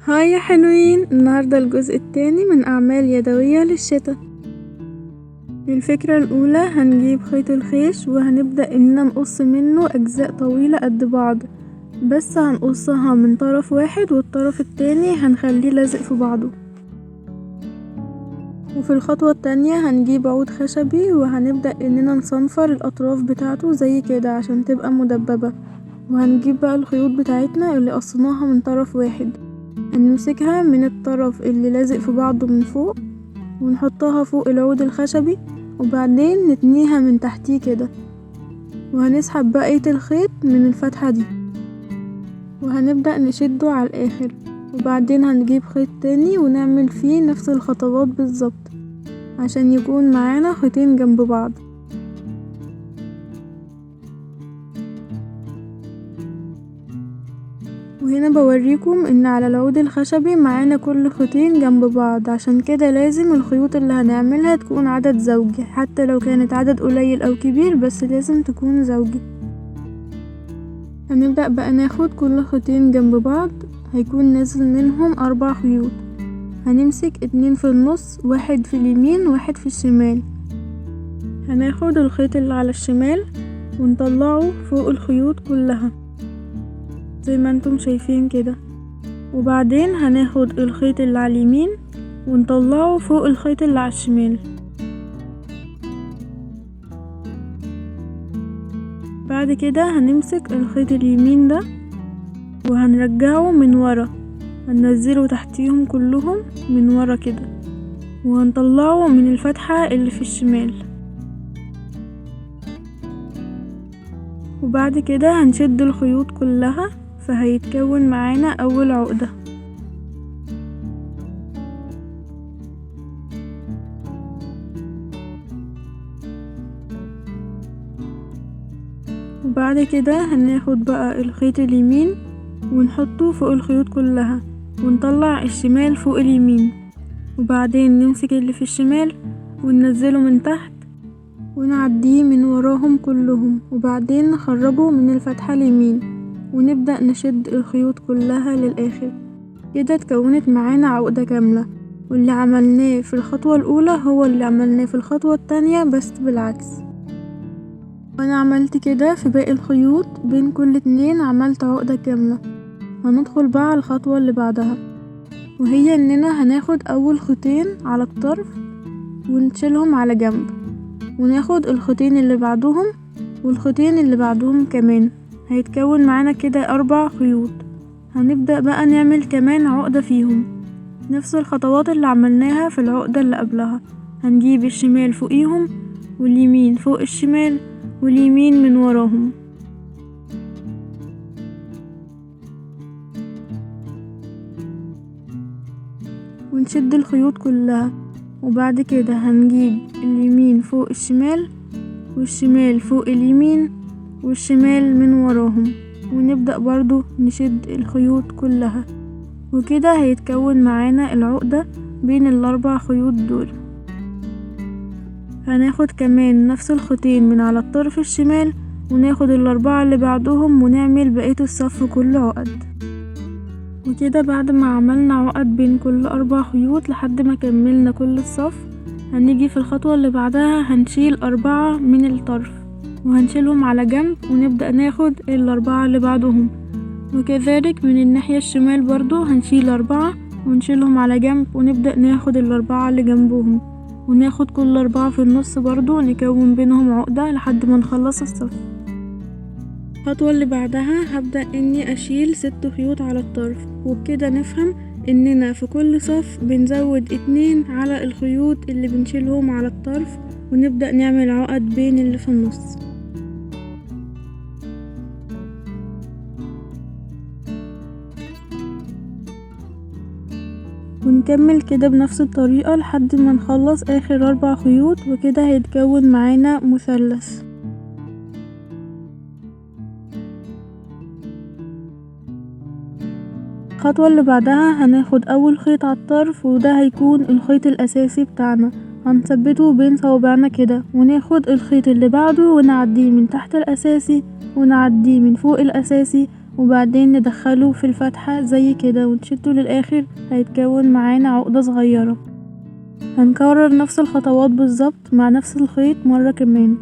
Hi يا حلوين، النهاردة الجزء التاني من أعمال يدوية للشتا. للفكرة الأولى هنجيب خيط الخيش وهنبدأ إننا نقص منه أجزاء طويلة قد بعض، بس هنقصها من طرف واحد والطرف التاني هنخليه لازق في بعضه. وفي الخطوة التانية هنجيب عود خشبي وهنبدأ إننا نصنفر الأطراف بتاعته زي كده عشان تبقى مدببة، وهنجيب بقى الخيوط بتاعتنا اللي قصيناها من طرف واحد، هنمسكها من الطرف اللي لازق في بعضه من فوق ونحطها فوق العود الخشبي، وبعدين نتنيها من تحتيه كده، وهنسحب بقية الخيط من الفتحة دي وهنبدأ نشده على الآخر، وبعدين هنجيب خيط تاني ونعمل فيه نفس الخطوات بالظبط عشان يكون معانا خيطين جنب بعض. وهنا بوريكم ان على العود الخشبي معانا كل خيطين جنب بعض، عشان كده لازم الخيوط اللي هنعملها تكون عدد زوجي، حتى لو كانت عدد قليل او كبير بس لازم تكون زوجي. هنبدأ بقى ناخد كل خيطين جنب بعض، هيكون نازل منهم 4 خيوط، هنمسك 2 في النص، واحد في اليمين واحد في الشمال. هناخد الخيط اللي على الشمال ونطلعه فوق الخيوط كلها زي ما انتم شايفين كده، وبعدين هناخد الخيط اللي على اليمين ونطلعه فوق الخيط اللي على الشمال. بعد كده هنمسك الخيط اليمين ده وهنرجعه من ورا، هننزله تحتيهم كلهم من ورا كده، وهنطلعه من الفتحة اللي في الشمال. وبعد كده هنشد الخيوط كلها فهيتكون معانا أول عقدة. وبعد كده هناخد بقى الخيط اليمين ونحطه فوق الخيوط كلها ونطلع الشمال فوق اليمين، وبعدين نمسك اللي في الشمال وننزله من تحت ونعديه من وراهم كلهم، وبعدين نخرجه من الفتحة اليمين ونبدأ نشد الخيوط كلها للآخر. كده اتكونت معانا عقدة كاملة، واللي عملناه في الخطوة الأولى هو اللي عملناه في الخطوة التانية بس بالعكس. وأنا عملت كده في باقي الخيوط، بين كل 2 عملت عقدة كاملة. هندخل بقى على الخطوة اللي بعدها، وهي إننا هناخد أول خيطين على الطرف ونشيلهم على جنب، وناخد الخيطين اللي بعدهم والخيطين اللي بعدهم كمان، هيتكون معانا كده 4 خيوط. هنبدأ بقى نعمل كمان عقدة فيهم، نفس الخطوات اللي عملناها في العقدة اللي قبلها. هنجيب الشمال فوقيهم واليمين فوق الشمال واليمين من وراهم. ونشد الخيوط كلها، وبعد كده هنجيب اليمين فوق الشمال والشمال فوق اليمين والشمال من وراهم، ونبدأ برضو نشد الخيوط كلها، وكده هيتكون معانا العقدة بين ال4 خيوط دول. هناخد كمان نفس الخيطين من على الطرف الشمال وناخد ال4 اللي بعدهم ونعمل بقية الصف كله عقد. وكده بعد ما عملنا عقد بين كل 4 خيوط لحد ما كملنا كل الصف، هنيجي في الخطوة اللي بعدها هنشيل 4 من الطرف وهنشيلهم على جنب، ونبدأ ناخد ال4 اللي بعدهم، وكذلك من الناحية الشمال برضو هنشيل 4 ونشيلهم على جنب ونبدأ ناخد ال4 اللي جنبهم، وناخد كل 4 في النص برضو نكون بينهم عقدة لحد ما نخلص الصف. الخطوة اللي بعدها هبدأ اني اشيل 6 خيوط على الطرف، وبكده نفهم اننا في كل صف بنزود 2 على الخيوط اللي بنشيلهم على الطرف، ونبدأ نعمل عقد بين اللي في النص. ونكمل كده بنفس الطريقة لحد ما نخلص آخر 4 خيوط، وكده هيتكون معانا مثلث. الخطوة اللي بعدها هناخد أول خيط على الطرف، وده هيكون الخيط الأساسي بتاعنا، هنثبته بين صوابعنا كده، وناخد الخيط اللي بعده ونعديه من تحت الأساسي ونعديه من فوق الأساسي وبعدين ندخله في الفتحة زي كده ونشده للآخر، هيتكون معانا عقدة صغيرة. هنكرر نفس الخطوات بالظبط مع نفس الخيط مرة كمان.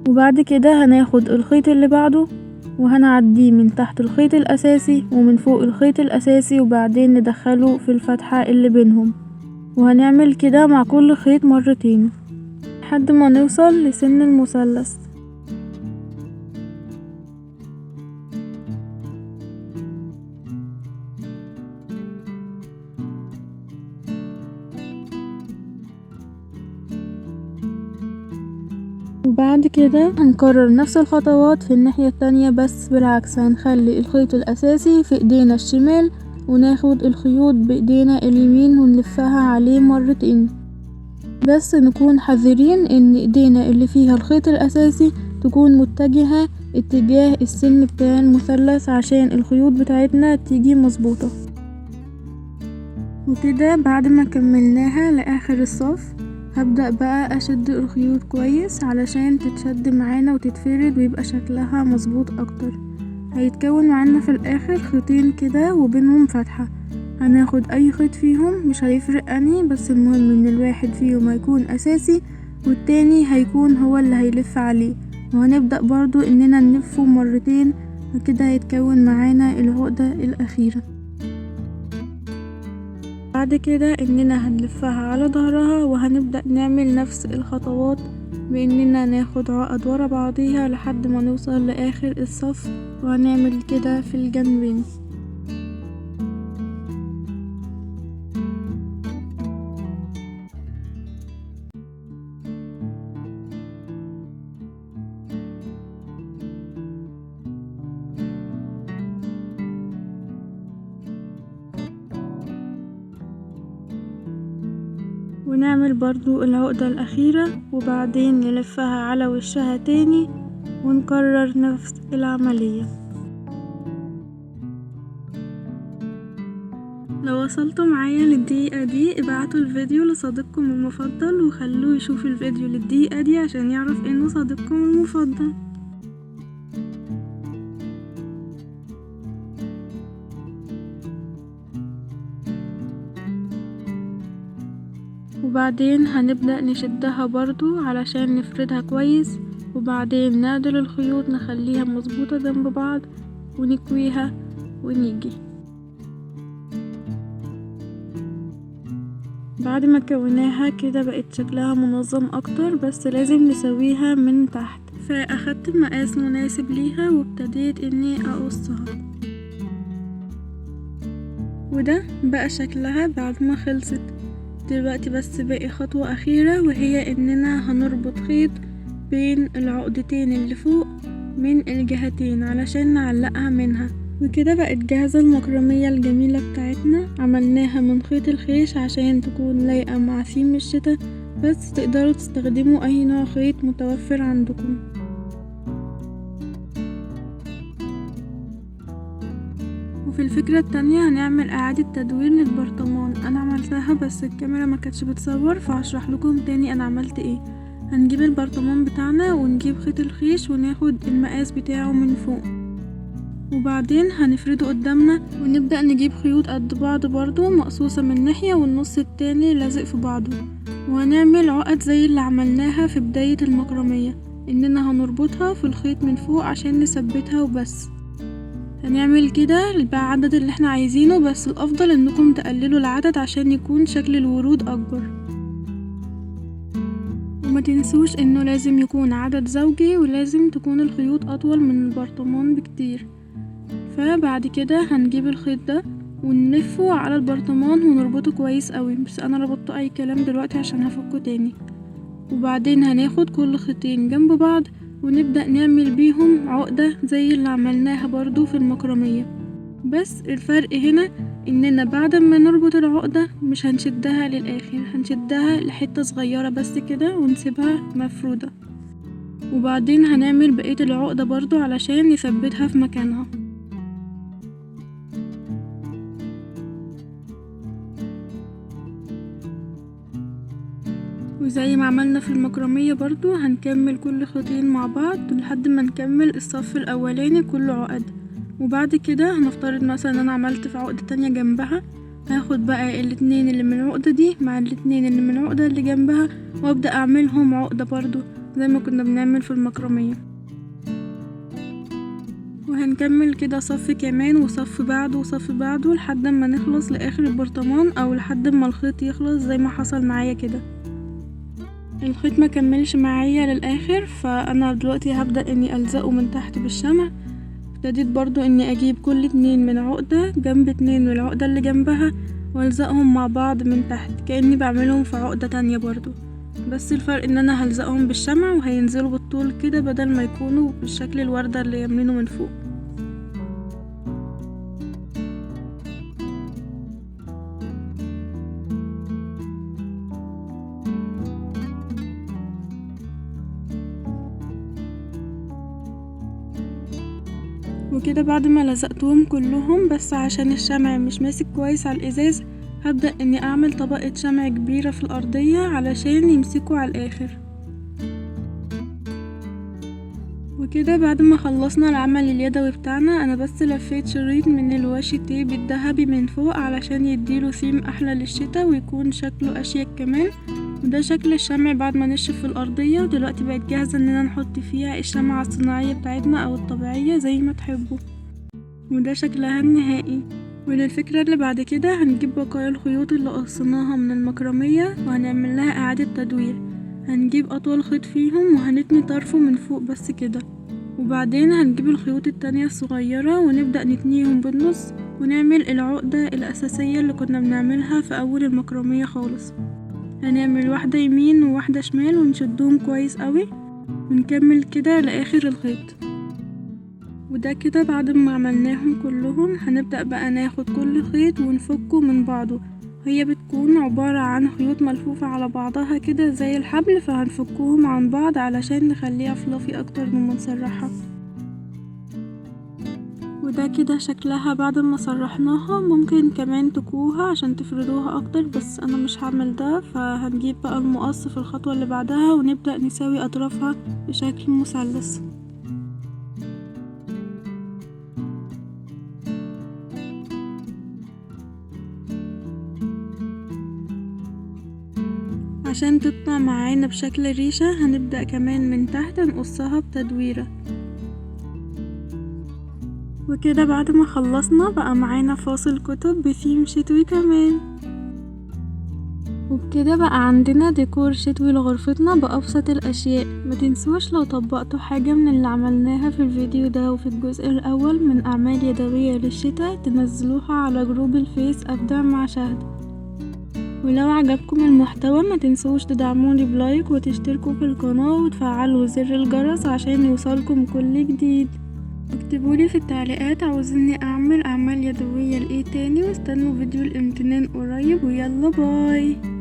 وبعد كده هناخد الخيط اللي بعده وهنعديه من تحت الخيط الأساسي ومن فوق الخيط الأساسي، وبعدين ندخله في الفتحة اللي بينهم، وهنعمل كده مع كل خيط مرتين لحد ما نوصل لسن المثلث. وبعد كده هنكرر نفس الخطوات في الناحية التانية بس بالعكس، هنخلي الخيط الأساسي في ايدينا الشمال وناخد الخيوط بايدينا اليمين ونلفها عليه مرتين، بس نكون حذرين ان ايدينا اللي فيها الخيط الأساسي تكون متجهة اتجاه السن بتاع المثلث عشان الخيوط بتاعتنا تيجي مظبوطة. وكده بعد ما كملناها لآخر الصف هبدأ بقى أشد الخيوط كويس علشان تتشد معانا وتتفرد ويبقى شكلها مظبوط أكتر. هيتكون معانا في الآخر خيطين كده وبينهم فتحة، هناخد أي خيط فيهم مش هيفرق أني، بس المهم إن الواحد فيهم هيكون أساسي والتاني هيكون هو اللي هيلف عليه، وهنبدأ برضو إننا نلفه مرتين وكده هيتكون معانا العقدة الأخيرة. بعد كده إننا هنلفها على ظهرها وهنبدأ نعمل نفس الخطوات بإننا ناخد عقد ورا بعضيها لحد ما نوصل لآخر الصف، وهنعمل كده في الجنبين. ونعمل برضو العقدة الأخيرة وبعدين نلفها على وشها تاني ونكرر نفس العملية. لو وصلتوا معايا للدقيقة دي ابعتوا الفيديو لصديقكم المفضل وخلوه يشوف الفيديو للدقيقة دي عشان يعرف انه صديقكم المفضل. وبعدين هنبدأ نشدها برضو علشان نفردها كويس، وبعدين نعدل الخيوط نخليها مظبوطة جنب بعض ونكويها ونيجي. بعد ما كوناها كده بقت شكلها منظم اكتر، بس لازم نسويها من تحت، فاخدت مقاس مناسب ليها وابتديت اني اقصها، وده بقى شكلها بعد ما خلصت. دلوقتي بس باقي خطوة أخيرة، وهي إننا هنربط خيط بين العقدتين اللي فوق من الجهتين علشان نعلقها منها. وكده بقت جاهزة المكرمية الجميلة بتاعتنا. عملناها من خيط الخيش عشان تكون لايقة مع ثيم الشتا، بس تقدروا تستخدموا أي نوع خيط متوفر عندكم. وفي الفكرة التانية هنعمل إعادة تدوير للبرطمان. أنا عملتها بس الكاميرا ما كانتش بتصور، فهشرح لكم تاني أنا عملت إيه. هنجيب البرطمان بتاعنا ونجيب خيط الخيش وناخد المقاس بتاعه من فوق، وبعدين هنفرده قدامنا ونبدأ نجيب خيوط قد بعض برضو مقصوصة من ناحية والنص التاني لازق في بعضه، وهنعمل عقد زي اللي عملناها في بداية المكرمية، إننا هنربطها في الخيط من فوق عشان نثبتها وبس. هنعمل كده بعدد اللي احنا عايزينه، بس الافضل انكم تقللوا العدد عشان يكون شكل الورود اكبر. وما تنسوش انه لازم يكون عدد زوجي، ولازم تكون الخيوط اطول من البرطمان بكتير. فبعد كده هنجيب الخيط ده ونلفه على البرطمان ونربطه كويس قوي، بس انا ربطته اي كلام دلوقتي عشان هفكه تاني. وبعدين هناخد كل خيطين جنب بعض ونبدأ نعمل بيهم عقدة زي اللي عملناها برضو في المكرمية، بس الفرق هنا اننا بعد ما نربط العقدة مش هنشدها للآخر، هنشدها لحتة صغيرة بس كده ونسيبها مفرودة. وبعدين هنعمل بقية العقدة برضو علشان نثبتها في مكانها. وزي ما عملنا في المكرمية برضو هنكمل كل خيطين مع بعض لحد ما نكمل الصف الاولاني كله عقد. وبعد كده هنفترض مثلا ان انا عملت في عقدة تانية جنبها، هاخد بقى الاتنين اللي من العقدة دي مع الاتنين اللي من العقدة اللي جنبها وابدأ اعملهم عقدة برضو زي ما كنا بنعمل في المكرمية. وهنكمل كده صف كمان وصف بعده وصف بعده لحد ما نخلص لاخر البرطمان او لحد ما الخيط يخلص زي ما حصل معايا كده. الخيط ما كملش معايا للاخر، فانا دلوقتي هبدأ اني الزقه من تحت بالشمع. ابتديت برضو اني اجيب كل 2 من عقدة جنب 2 من العقدة اللي جنبها والزقهم مع بعض من تحت كأني بعملهم في عقدة تانية برضو، بس الفرق ان انا هلزقهم بالشمع وهينزلوا بالطول كده بدل ما يكونوا بالشكل الوردة اللي يعملينه من فوق. وكده بعد ما لزقتهم كلهم، بس عشان الشمع مش ماسك كويس على الازاز هبدأ اني اعمل طبقة شمع كبيرة في الارضية علشان يمسكوا على الاخر. وكده بعد ما خلصنا العمل اليدوي بتاعنا، انا بس لفيت شريط من ال washi tape الذهبي من فوق علشان يديله ثيم احلى للشتا ويكون شكله اشيك كمان. وده شكل الشمع بعد ما نشف في الارضية. ودلوقتي بقت جاهزة اننا نحط فيها الشمعة الصناعية بتاعتنا او الطبيعية زي ما تحبوا. وده شكلها النهائي. وللفكرة اللي بعد كده هنجيب بقايا الخيوط اللي قصيناها من المكرمية وهنعمل لها اعادة تدوير. هنجيب اطول خيط فيهم وهنتني طرفه من فوق بس كده، وبعدين هنجيب الخيوط التانية الصغيرة ونبدأ نتنيهم بالنص ونعمل العقدة الأساسية اللي كنا بنعملها في أول المكرمية خالص. هنعمل واحدة يمين وواحدة شمال ونشدهم كويس قوي ونكمل كده لآخر الخيط. وده كده بعد ما عملناهم كلهم هنبدأ بقى ناخد كل خيط ونفكه من بعضه. هي بتكون عبارة عن خيوط ملفوفة على بعضها كده زي الحبل، فهنفكهم عن بعض علشان نخليها فلافي اكتر مما نسرحها. وده كده شكلها بعد ما سرحناها. ممكن كمان تكوها عشان تفردوها اكتر، بس انا مش هعمل ده. فهنجيب بقى المقص في الخطوة اللي بعدها ونبدأ نساوي اطرافها بشكل مثلث. عشان تطلع معانا بشكل ريشة هنبدأ كمان من تحت نقصها بتدويرة. وكده بعد ما خلصنا بقى معانا فاصل كتب بثيم شتوي كمان. وبكده بقى عندنا ديكور شتوي لغرفتنا بأبسط الأشياء. ما تنسوش لو طبقتوا حاجة من اللي عملناها في الفيديو ده وفي الجزء الأول من أعمال يدوية للشتاء تنزلوها على جروب الفيس أبدع مع شهد. ولو عجبكم المحتوى ما تنسوش تدعموني ب like وتشتركوا في القناة وتفعلوا زر الجرس عشان يوصلكم كل جديد. اكتبولي في التعليقات عاوزيني اعمل اعمال يدوية لايه تاني، واستنوا فيديو الامتنان قريب. ويلا bye.